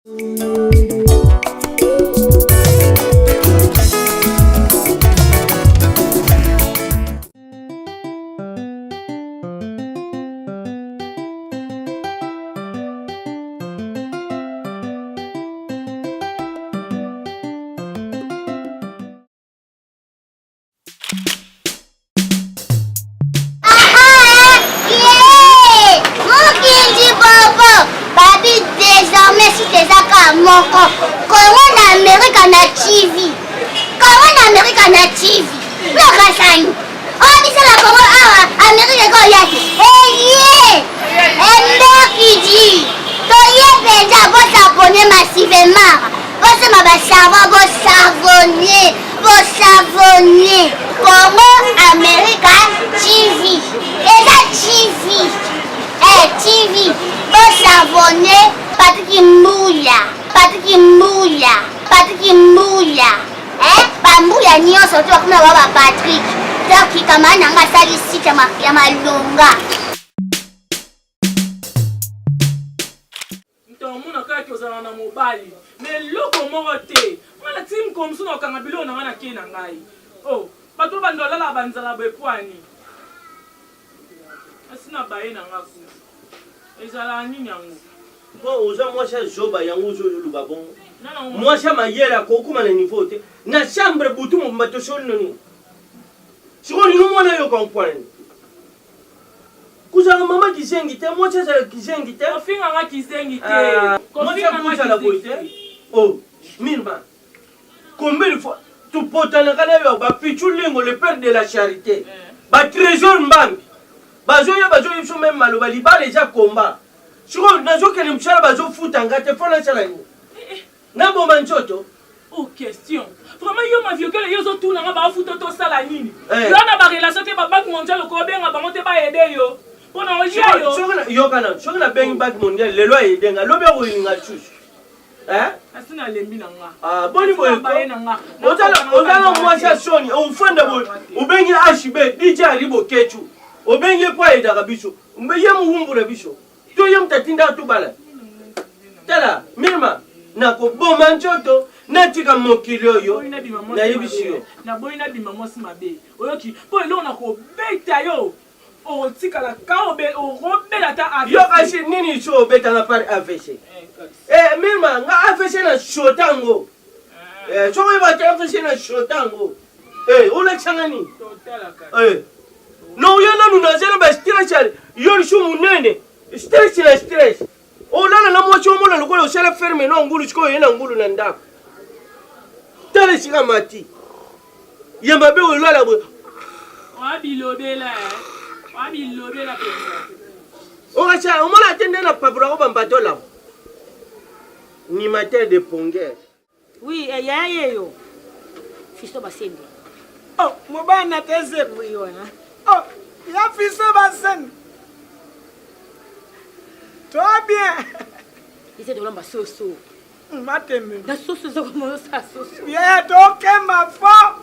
Moko kongo na amerika na tv kongo na amerika na tv lokasani oyo biso na kongo awa amerika ekoya te eye emberkidi toye mpenza bosabone masivemara bosema basavon bosavone bosavone kongo amerika tv eza tv eh, tv bosavone patiki mbuya patiki mbuya patiki mbuya eh, bambuya nyonso to bakoma ba ba patrik donc kamara na nga asali site ya malonga. Moto amona kaka ke ozalaka na mobali mais eloko moko te nga na tiki mokolo mosusu nakokanga biloko na nga na ke na ngai oh bato oyo bando balalaka banzala boye mpo nini asi na baye na nga kutu ezalaka nini yango Po oza mwasi ya zoba yango ozo loba bongo. Mwasi ya mayele akokoma na niveau te. Na chambre butu mobimba tosoli no nini? Sikoyo olingi mwana ayoka ngo pona nini? Kozala mama kizengi te, mwasi azala kizengi te. Kofinga nga kizengi te. Ah, mwasi akozala boye te. Oh, Mirma. Combien de fois tupotanaka na yo ba Pichu Lingo le père de la charité. Eh. Ba Trésor Mbambi. Bazoya bazoya biso meme maloba libala eza combat. Sikoyo nazokende mosala bazofuta nga te mpo nasala nini? Eh, eh. Naboma nzoto? Oh question. Vraiment yo maviokele yo ozotuna nga bafuta tosala nini? Eh. Yo na ba relation te ba banque mondiale okobenga bango te ba aider yo. Mpo na olia yo. Yoka na soki nabengi banque mondiale lelo aide nga lobi akolinga lisusu. Eh? Asi nalembi na nga. Ah, boni boye ko. Ozala ozala mwasi ya soni, ofanda boye, obengi HB, DJ Aribo Kechu. Obengi ye mpo ayedaka biso. Mbe ye muwumbu na biso. To ye moto atindaka tobala. Tala, Mirma, nakoboma nzoto, natika mokili oyo. Nayebisi yo. Naboyi nabima mwasi mabe. Oyoki? Mpo eloko nakobeta yo. Okotikala ka okobela ata AVC. Yo kasi nini so obetanga par AVC? Eh, eh Mirma, nga AVC na shota yango. Eh, eh soki oyeba te AVC na shota yango. Eh, olakisanga nini? Eh. No yo nanu naza na ba stress yo lisu munene. Stress na stress. Olala na mwasi omona lokola osala ferme no ngulu sikoyo oye na ngulu na ndako. Tala esika mati. Ya mabe olala boye. Wabilobela eh. Wabilobela penza. Okasa omona te nde na pabrako bambato olamu. Animateur de ponguer. Oui, eh, yaya yeyo. Fisto Basende. Oh, mobali na teze. Oui, wana. Oh, ya Fisto Basende. Toi bien. Ise tolamba soso. Hmm, matembe. Na soso eza komosa soso. Yaya tokemba fort.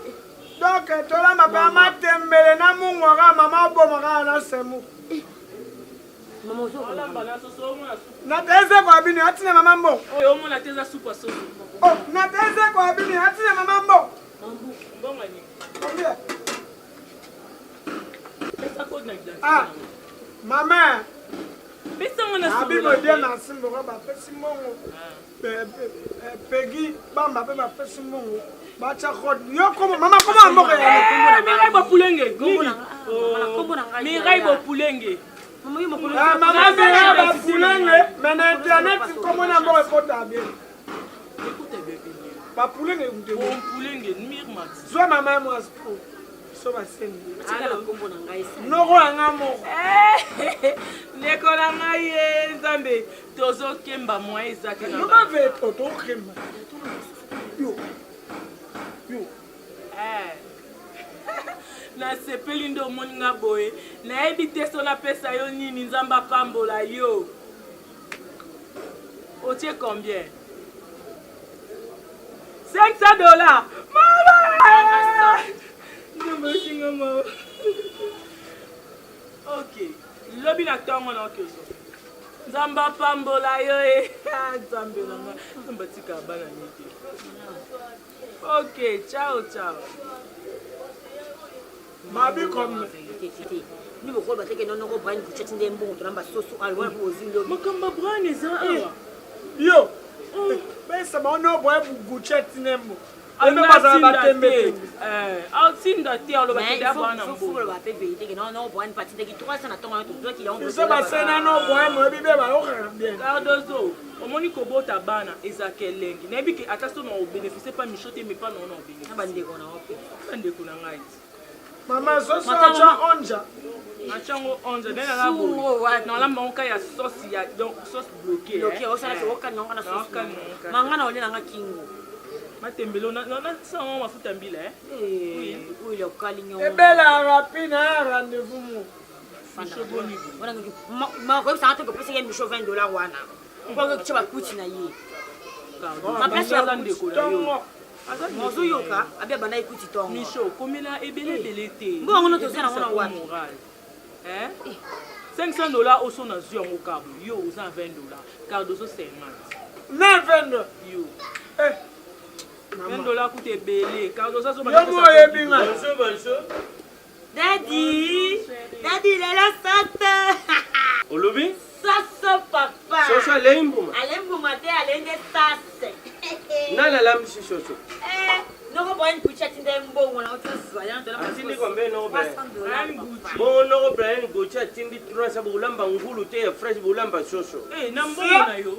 Donc tolamba pe matembele na mungwa kaka mama oboma kaka na semu. Eh. Nateze kwa bini atina mama mbo. Oyo omona te eza supu ya soso. Oh, nateze kwa bini atina mama mbo. Mbongo nini? Combien? Pesa code na identité. Ah. Mama. Pesa ngo na Abi modie merci mbongo ba pesi mbongo. Ah. Peggy bamba pe bapesi mbongo batya code yo komo mama koma ya mboka ya Mirai Bopulenge Mirai Bopulenge mama Mirai Bopulenge mais na internet kombo na mboka ekota bien Bapulenge Bopulenge Mirmax zwa mama ya mwasi so basengi noko ya nga moko ndeko na ngai ye nzambe tozokemba moyen eza te loba veto tokemba yo yo eh. nasepeli nde omoni nga boye nayebi te so napesa yo nini nzambe apambola yo otie combien 500 dollars mama nzambe okinga mawa ok lobi na ntongo na oke ozwa. Nzambe apambola yo e. Nzambe na nga. Nzambe atika bana mike. Ok, ciao ciao. Mabi comme ni bokolo bateke nonoko Brian Gucci nde mbongo tolamba soso alwana mpo bozwi lobi. Makambo Brian eza awa. Yo. Pesa bango no Brian Gucci tinembo. Atinda te aloba biso basena no boye moyebi be bayokaka bien Cardozo omoni kobota bana ezalaka elengi nayebi ke ata so na obénéficie pa micho te mepa na ona obénéficie bandeko na yo mpe bandeko na ngai mama soso atya onja natyango onja nde nanga boye nalamba ngo ka ya sauce ya donc sauce bloqué bloqué osala se okani yango na sauce manga na olia nanga kingo matembele nasala ngo mafuta mbila oyo okali nyongo ebela rapide na rendez-vous mo makoyebisanga te kopesaki ye micho 20 dollar wana mpo tya bakuti na ye ndeko na yo ozoyoka abi abanda ekuti tongo micho komela ebele ebele te mbongo ngo toza nango na wapi moral 500 dollars oso nazwi yango kabo yo oza na 20 dollars Cardozo 50 na 20 yo 20 dollars kuta ebele Cardozo azo yo mo oyebi nga Bonjour, bonjour. Daddy, daddy lelo soso. Olobi? Soso papa. Soso alei mbuma. Ale mbuma te ale nde sase. Nani alambisi soso? Eh, noko Brian Gucci atinda ye mbongo na otozwa ya ndola. Atindi combien noko Brian? 300 dollars. Bongo noko Brian Gucci atindi 300 bokolamba ngulu te ya fresh bolamba soso. Eh, na mbongo na yo.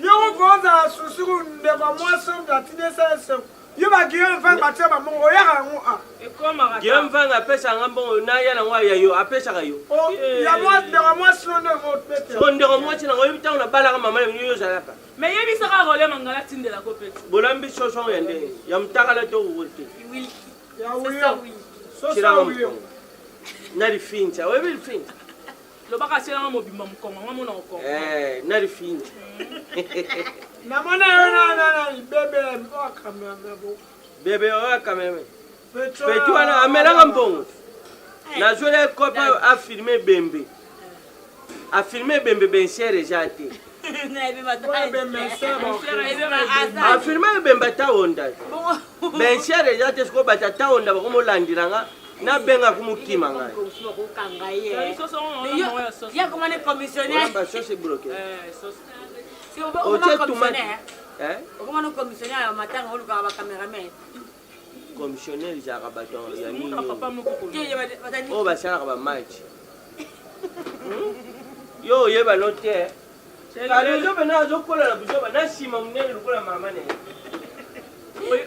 yo kokozala susu ndeko mwasi oyo atindi esala eseko yo bagiyo mvanga batia bamongo oyaka yango a Ekomaka. Guillaume Mvanga apesaka nga mbongo naya nango ya yo apesaka yo. ya mwasi ndeko mwasi no nde mobete Soko ndeko mwasi nango oyebi ntango nabalaka mama na yo ozalaka. Mais yebisaka role mangala atindelako peti. Bolambi soso yango ya ndenge ya mutakala to kokoli te. ya wiyo soso Tiranga wiyo mokongo. Na lifinza oyebi lifinza? Lobaka atielanga mobimba mokongo nga mona okongo. Eh, na lifinza. namona yo nanana libebe oakamema bo Bebe oyo akameme. Peti wana amelaka mbongo. Nazweli ekope afilme ebembe. Afilme ebembe bensere eza te. Afilme ebembe ata onda. Bensere eza te sikoyo bato ata onda bakomolandela nga nabenga kumokima ngai. Ya koma ne commissionnaire. Olamba sauce bloqué. Eh, sauce. Otie tomate. Eh? Okoma no commissionnaire ya matanga olukaka ba cameraman. Commissionnaire ezalaka bato ya nini Mona papa oyo? moko kono. oyo basalaka bamatch yo oyeba no te kalezo pena azokola na buzoba na nsima monene lokola mama na ye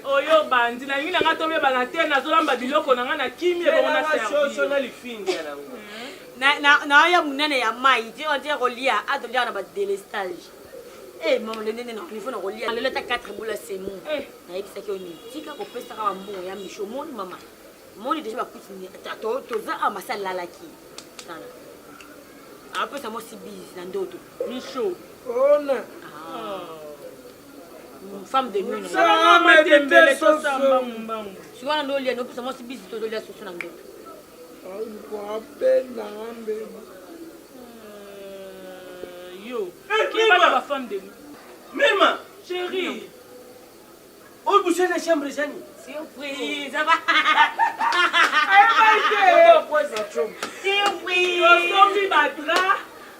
Oyo bandi nalingi na nga toyebana te nazolamba biloko na nga na kimi ebongo na Telanga soso servir. na lifinza nango Na ya monene ya mai ti on dirait kolia atolia na ba délestage. Eh mama le nene na niveau na kolia lelo ta 4 bula semo. Eh. Nayebisaki yo nini tika kopesaka bambongo ya misho omoni mama moni deja bakuti toza awa masi alalaki tala apesa mwasi bise na ndoto Micho. ona femme de nuit Sala Matembele medite soso tosamba mbangu. sikoyo wana ndolia nopesa mwasi bise tozolia soso na ndoto abendanga mbeba Yo. Eh, Keba na Mima. ba femme de nuit. Mirma Chérie. oyo buse na chambre ezani surprise surprise tosombi badra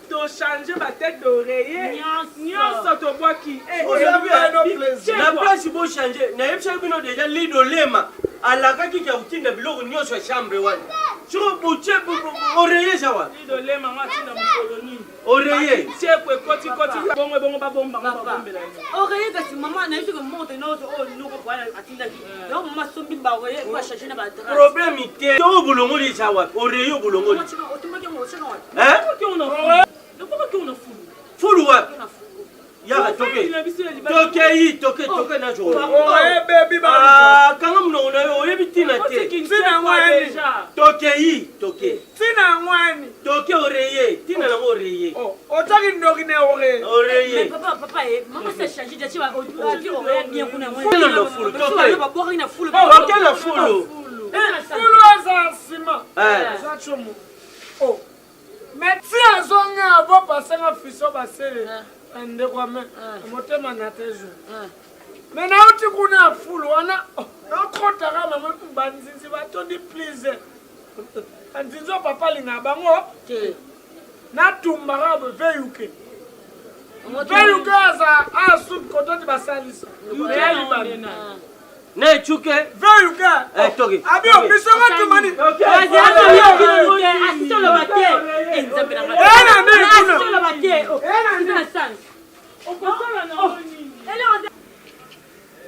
tochange batete d'oreiller Nyonso. nyonso tobwaki Eh, Oza eh, bino eh, plaisir. na quoi. place bochange nayebisaki bino deja lido lema alakaki ke kotinda biloko nyonso ya chambre wana soko botie oreye eza wana Lido lema ngo atinda mokolo nini oreye tiekwe ekotikoti bongo ebongo babomba ngo babombela nini oreiller kasi mama nayebi soki monte nyonso oyo noko po atindaki donc mama asombi baoreiller po achange na badra problème te to oyo bolongoli eza wapi oreye oyo bolongoli otumbaki yango otiaka wapi Hein? Okoki ona fulu. Okoki ona fulu. fulu wapi na fuku yaka toke tokei toke toke nazo oyebebi ba Ah, kanga monoko na yo oyebi ntina te Ntina yango yani. tokei toke ntina yango yani toke oreye ntina nango oreye otiaki ndoki na ore oreye Mais papa, papa, eh, maman s'est changé déjà, tu vas tu aurais bien kuna moi. Fulu na fulu, toke. Babwaki na fulu. toke na fulu fulu eza nsima Eh. eza tiomo o Mais ti azongi avo pasenga fiso basele ndeko ame motema na te jour. Mais nauti kuna ya fulu wana oh, nakotaka mama banzinzi batondi please. Banzinzi oyo papa alingaka bango te. Natumbaka veyuke. Veyuke aza asuki kototi basalisa. Eya libanda. Ne chuke. Veyuke. Eh, toki. Abi biso ko tumani.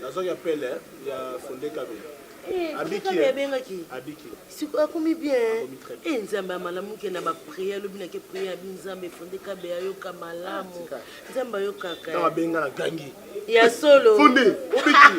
Nazwaki appel ya Fonde Kabe. Eh, Abiki. Kabe abengaki. Abiki. Siko akomi bien. Akomi très bien. Eh Nzambe ya malamu ke na ba prière lobi na ke prière abi Nzambe Fonde Kabe ayoka malamu. Ah, Nzambe ayokaka. Ntango abenga na gangi. Ya solo. Fonde, obiki.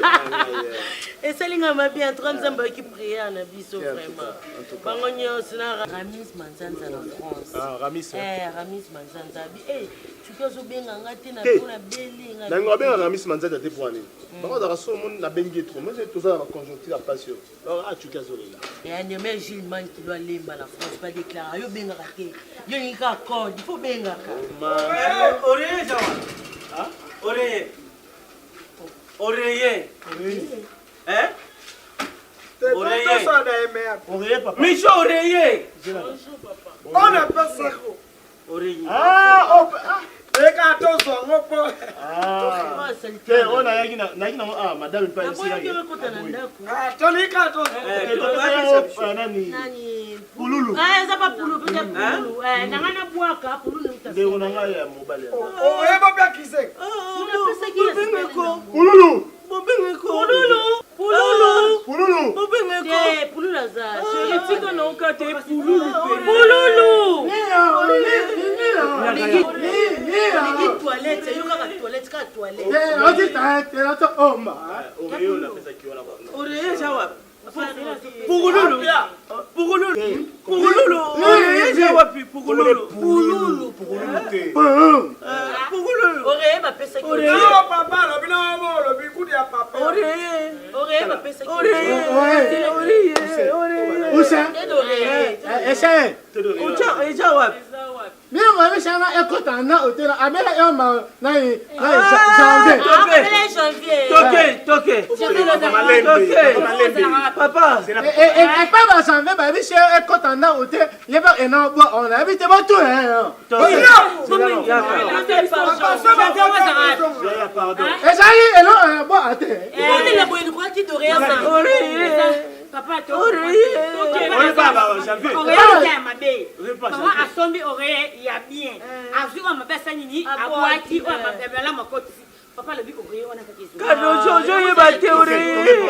Esali nga mabe en tout cas Nzambe ayoki prière na biso En tout cas, vraiment. en tout cas. Bango nyonso na Ramis Manzanza na France. Ah, Ramis, hein. Eh, Ramis Manzanza abi eh tuki azobenga nga te na Te. mpo na beli nga. Na ngo abenga Ramis Manzanza te mpo nini? Bango azalaka so omoni nabengi ye trop. Moi toza na ba conjoncture ya pasi oyo. Alors atuki azolela. Ya Nehemia Gilles Man kilo alemba na France ba déclara yo bengaka te. Yo lingi kaka code, il faut bengaka. Oreiller eza wapi? Oreiller. Oreiller. Hein? Oreiller. Oreiller papa. Micho oreiller. On appelle ça quoi? Oreiller. Ah, oh, ah. Eka tozwa ngo po. Ah. Oh, salite. Te oyo nayaki na nayaki nango ah madame epai Naboyaki yo ekota na ndako. Ah, tolika tozwa. Eh, topesa biso. nani Nani? Pululu. Ah, eza pa pulu, pete pululu. Eh, nanga na bwaka pululu euta. ndeko na ngai ya mobali ya. Oyeba mpe akise. Napesaki ya Bobengeko. Pululu. Bobengeko. Pululu. Pululu. Pululu. Bobengeko. Te, pululu aza. Chéri, tika na oka te pululu pe. Pululu. Olingi toilette, yo kaka toilette, kaka toilette. Oreiller oyo napesaki wana. Oreiller eza wapi? Pugululu. Pugululu. Pugululu. Oreiller eza wapi? Pugululu. Pululu. Pululu te. Pugululu. Oreiller bapesaki. Oyo papa alobi na mama olobi kutu ya papa. Oreiller. Oreiller bapesaki. Oreiller. Oreiller. Oreiller. Tede oreiller. Ocha eza wapi? Ah, janvier. Toke, toke. Malembe. Toke. Malembe. Papa. Toke. Yaka. Papa so Ya, ya, pardon. Olela boye likolaki d'oreiller sa. Oreiller. Papa, to. Oreiller. Oreiller ba ba janvier. Oreiller ya mabe. Oreiller pa Mama janvier. asombi oreiller ya bien. Azwi oyo mabe asali nini? Abwaki oyo mabe malamu akotisi. Papa alobi oreiller wana kaka ezwi. Kado ozoyeba te oreiller.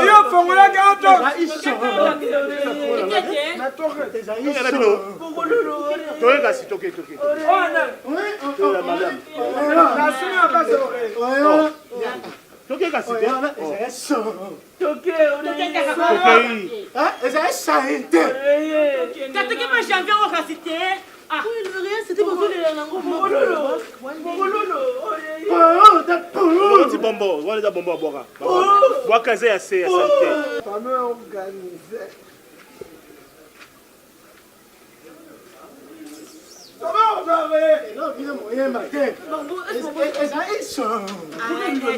Yo fongolaki auto. Toye kasi toke toke. Toye madame. Nasumi apesa oreiller. Toke kasi te. Toke oreiller. Tokei. Oreiller. Katoki pa janvier oyo kasi te. Ah. Oreiller c'était bozolela nango. Pugululu. Pugululu. Oreiller. Oti bombo, wana eza bombo ya bwaka. Bwaka eza ya se ya saleté. Famille organisée. Comment on va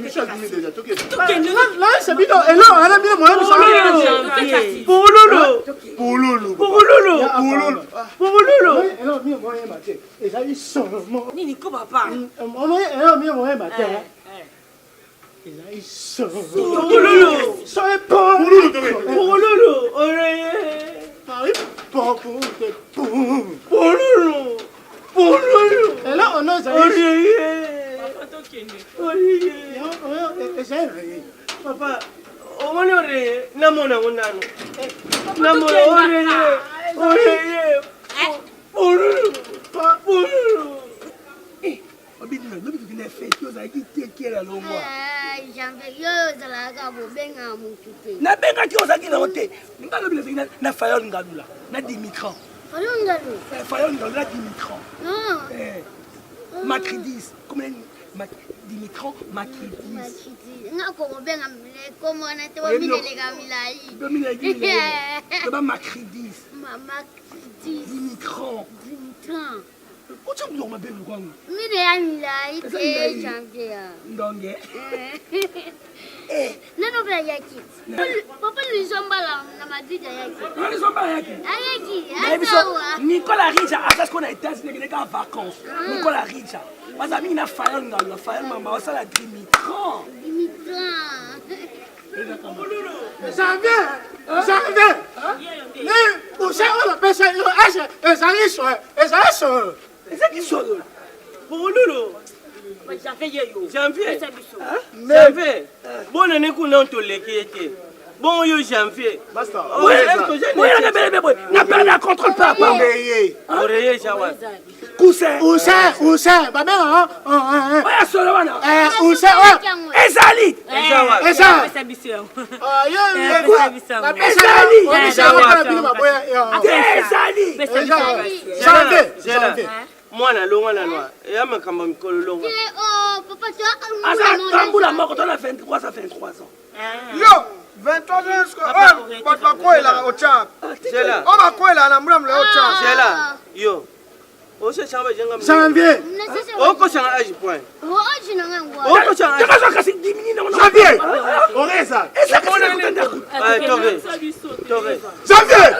Michel abimi déjà, toke. Pugululu. Pululu. Pugululu. Pululu. Pugululu. Nini ko papa? Pugululu. Pululu toke. Pugululu. Oreiller. Pululu. Pululu. Oreiller. Papa, tokende. Oreiller. Papa, omoni oreiller namona yango nano. Namona oreiller. Oreiller. Pululu. Pululu. Janvier yo ozalaka bobengaka motu te. nabengaki ozalaki nango te nga lobi nazalaki na fayol ngalula na dimitran Falungalo. fayol ngalula na dimitran Non. Macridis comme dimitran Macridis Makiti. Nga kokobenga kombo wana te bomineleka milai. Loba macridis. Macridis. Dimitran. Dimitran. Otya biloko mabe lokwango. Mine ya milai te janvier. Ndonge. Nano mpe ayaki. Papa Luizo Mbala na Madrid ayaki. Luizo Mbala ayaki. Ayaki. Azawa. Nicolas Ridja aza sikoyo na États-Unis akendeki en vacances. Nicolas Ridja. Baza mingi na Fayol Ngalula, Fayol Mamba basala Dimitran. Dimitran. Janvier, janvier. Ni use oyo bapesa yo ese ezali solo, ezali solo. Ezali solo. Bololo. Janvier ye yo. Janvier. Janvier. Bona ne kuna toleki ye te. Bongo yo janvier. Boyaka bele boye. Na perdre la contrôle papa. Oreiller jawa. Coussin. Coussin, coussin. Babenga Oya solo wana. Eh, coussin oyo. Ezali. Eza. Ezali. Ezali. Janvier. Janvier. Mwana longwa na lwa. Eya makambo mikolo longwa. Aza tambula moko to na 23 à 23 ans. Yo 23 ans oyo bato bakwelaka otya oyo bakwelaka na mbula molayi otya Zela yo osesanga bajenga Janvier okosanga age point okosanga kasi dimini na Janvier oreza eza kasi na kotanda tore tore Janvier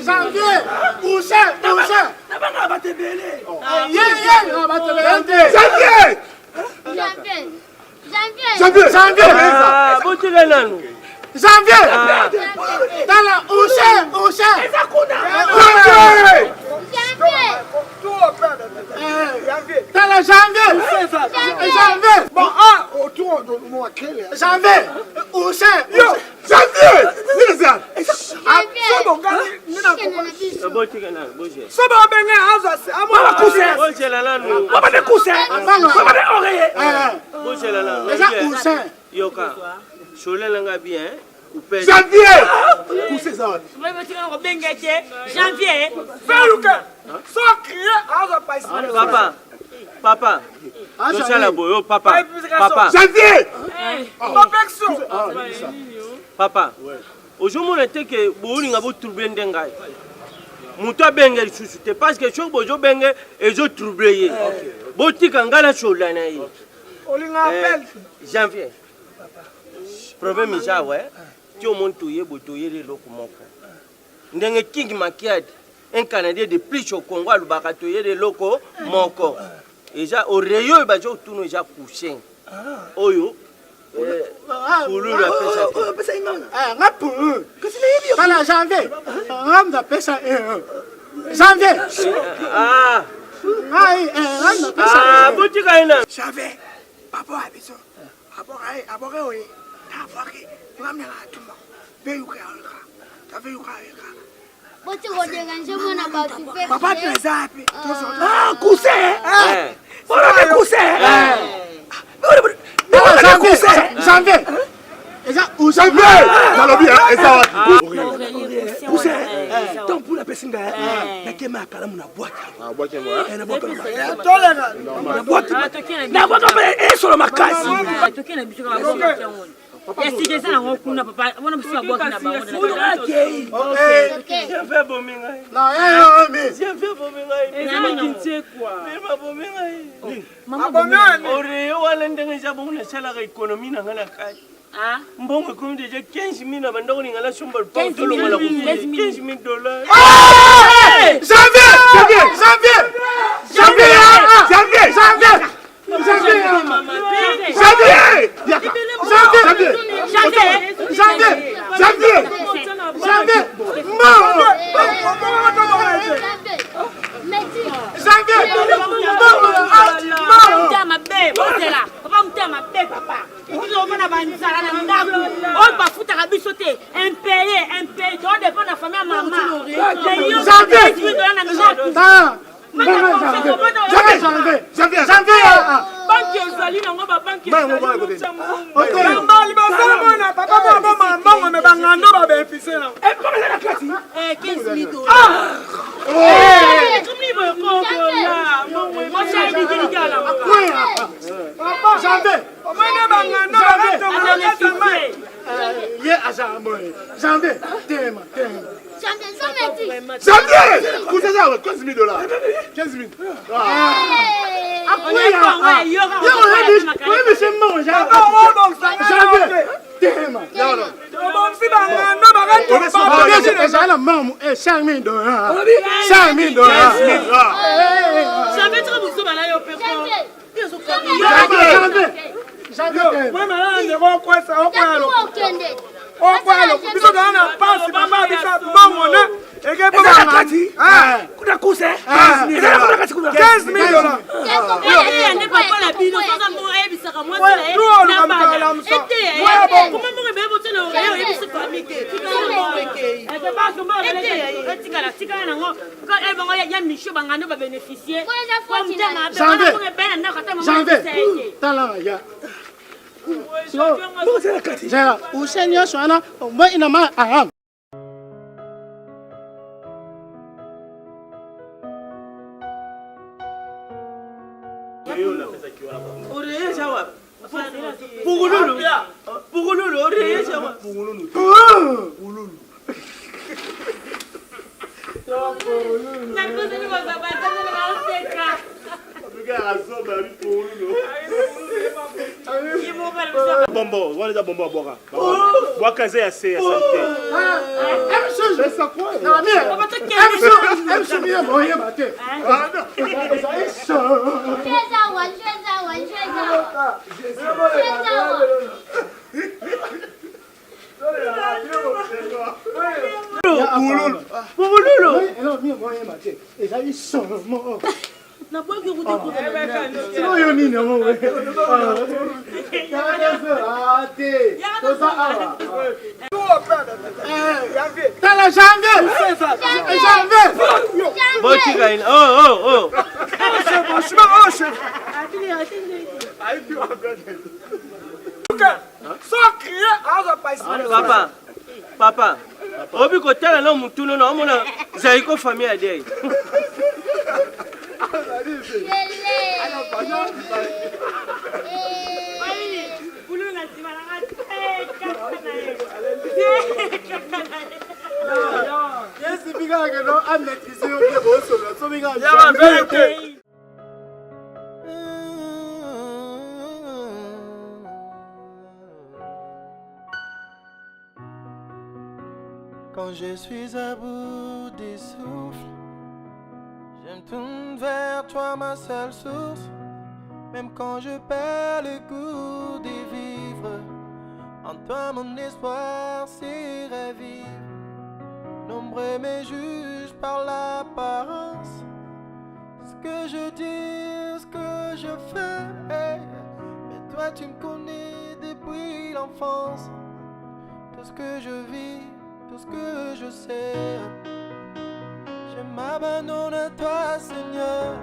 Janvier Oussein Oussein na banga bato ebele ye ye na bato ebele te Janvier Janvier. Janvier Janvier botika nanu Janvier tala Oussein Oussein eza kuna Janvier Janvier tala janvier janvier bon ah autour de moi quel janvier Oussein yo Janvier nini eza botika nanu bozela so babenge azwa Baba coussin. bozela nanu Baba de coussin. Baba de oreiller. bozela nanu eza Oussein yoka solelanga bien coupe Janvier coussin eza wapi kobenga te janvier feluke so crie azwa paisi papa papa tosala boye o papa papa Janvier protection papa ozomona te ke bolinga botrouble nde ngai moto abenge lisusu te parce que soki bozobenge ezotrouble ye botika ngai nasola na ye olinga appel janvier problème eza awa ti omoni toye boye toyeli eloko moko ndenge king makiad un canadien de plus au congo alobaka toyeli eloko moko eza oreille oyo bazotuna eza coussin oyo pululu apesa apesa ingana nga pulu kasi nayebi yo tala janvier nga mutu apesa janvier ngai nga mutu apesa botika ye na janvier papa wa biso aboka aboka oye tafaki ngamna atuma beyuka yaka tafeyuka yaka boti koderange mwana bato mpe papa trésor pe ah coussin bona be coussin bona be coussin janvier eza Janvier nalobi eza wapi coussin tant pour apesi ngai nakema kalamu na bwaki na bwaki mpe esolo makasi ya sika eza nango kuna papa wana biso babwaki na bango janvier abomi ngai janvier abomi ngai abomi ngai oreye wana ndenge eza bongo nasalaka ekonomi na ngai na kati mbongo ekomi deja 15 000 na bandako ninga nasomba lupango tolongola 15 000 dollars janvier janvier janvier Janvier janvier Janvier janvier Janvier janvier Janvier janvier mbongo janvier mbongo motema mabe bozela papa motema mabe papa tozomona banzala na ndako oyo bafutaka biso te impeye impeye todepend na famille ya mama janvier na ndako janvier janvier banki ezali nango babanki liboso mona papa mona bomona mbongo me bangando babefise na janvier omone bangando bakatonga Babénéficie. Ye aza boye. Janvier, telema, telema. Janvier, Janvier! Kuta 15 000 dollars. 15 000. Janvier, telema. Tobongisi bangando Ezala na mamu 5 000 dollars. 5 000 dollars. Janvier, tika mosusu na yo mpe ko. Janvier, Janvier. ndeko okwesa okwaya okwaya biso toza na pasi papa bisa mbongo ne ekepokati kuna kuse ezala kuna kati kuna 15 000 dollars nde papa na bino soza mbongo ayebisaka mwasi na ye na bana eteya ye koma mbongo ebele botia na oreille oyebisi famille te mbongo ekei eteya ye etikala tikala nango bango ya micho bangando babénéficie Janvier. mbongo ebele na ndako ata mama Janvier, ayebisa ye te tala ya. Zela, use nyonso wana moi ina ma aham. Pugululu. Pugululu, oreyesha wapi? Pugululu. nakoseli bazabatazela baoseka Bombo, wana eza bombo ya bwaka. Bwaka eza ya se ya salite. Pugululu. Ezali solo. Naboyaki kuta Sikoyo nini yango? Toza awa. Tala janvier! Janvier! Botika ina. Oh oh oh. Sans crier aza pasi. Papa. Papa. Obi kotala na mutuno na omona zaiko famille ya dei. Kuluna nsima nanga kaka na ye kaka na ye. Yesibikaka no amaîtrise yo mpe bosolola sobika. Quand je suis à bout des souffles, je me tourne vers toi, ma seule source. Même quand je perds le goût de vivre, en toi mon espoir s'est ravive. Nombreux me jugent par l'apparence. Ce que je dis, ce que je fais. Mais toi tu me connais depuis l'enfance. Tout ce que je vis, tout ce que je sais. Je m'abandonne à toi, Seigneur.